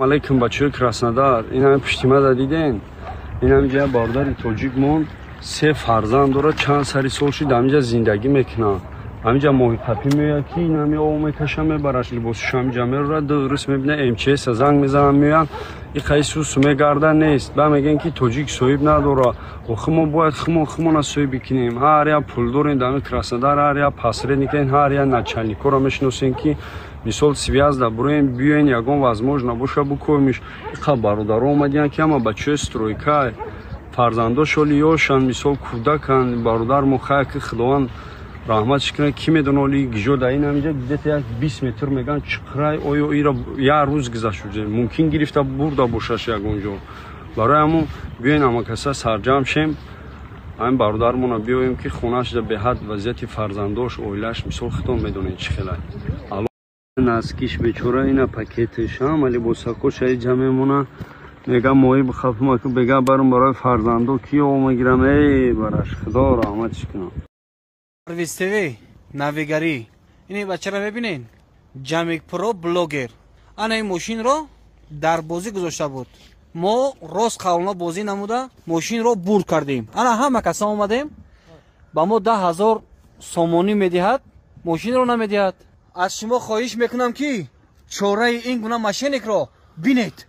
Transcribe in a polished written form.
Алейкум, бачаҳои Краснодар. Ин ҳами пуштимада диден, ин ҳамиҷа бародари тоҷикмон се фарзанд дорад. Чанд сари сол шуд, ҳамиҷа зиндагӣ мекунад. Ҳамиҷа моҳиқапӣ меояд, ки ин ҳами об мекаша, мебараш, либосушо ҳамиҷа мерорад. 2 рӯз мебина, МЧС занг мезананд, меоянд. Иқаи сусу мегарда, нест. Ба мегӯян, ки тоҷик соҳиб надорад. Охи мо бояд хумон хумона соҳиб кунем. Ҳар як пулдорем дар Краснодар, ҳар як посредник ен, ҳар як начальник оро мешиносем, ки мисол связь да буроем, биёен, ягон возможно боша, букоимиш. Иқа бародаро омадиян, ки ҳама бачаҳои стройка, фарзандош оли ёшанд, мисол кӯдаканд. Бародар мо хая, ки Худованд раҳматш кунад, ки медона, оли гижо да ин ҳамиҷа где-то як 20 метр меган чиқрай. Оё ира як рӯз гузашт, уже мумкин гирифта бурда бошаш ягон ҷо. Барои ҳамун биёен, ҳамакаса сарҷамъ шем, ҳамин бародармона биёем, ки хонааш беҳад вазъияти фарзандош, оилааш, мисол худтон медонед, чӣ хелай. Носки ш бечора, ина пакетеш, ҳама либосакош аиҷа мемона. Мега, моҳӣ бихафма, бега барм барои фарзандо, ки об мегирам. Эй, бараш Худо раҳматш кунам. Парвиз ТВ навигарӣ. Ини бачаро мебинен, Ҷамик Про блогер. Ана ин мошинро дар бозӣ гузошта буд. Мо рост қавлно бозӣ намуда, мошинро бурд кардем. Ана ҳама каса омадем, ба мо 10 000 сомонӣ медиҳад, мошинро намедиҳад. Аз шумо хоҳиш мекунам, ки чораи ин гуна мошенник ро бинед.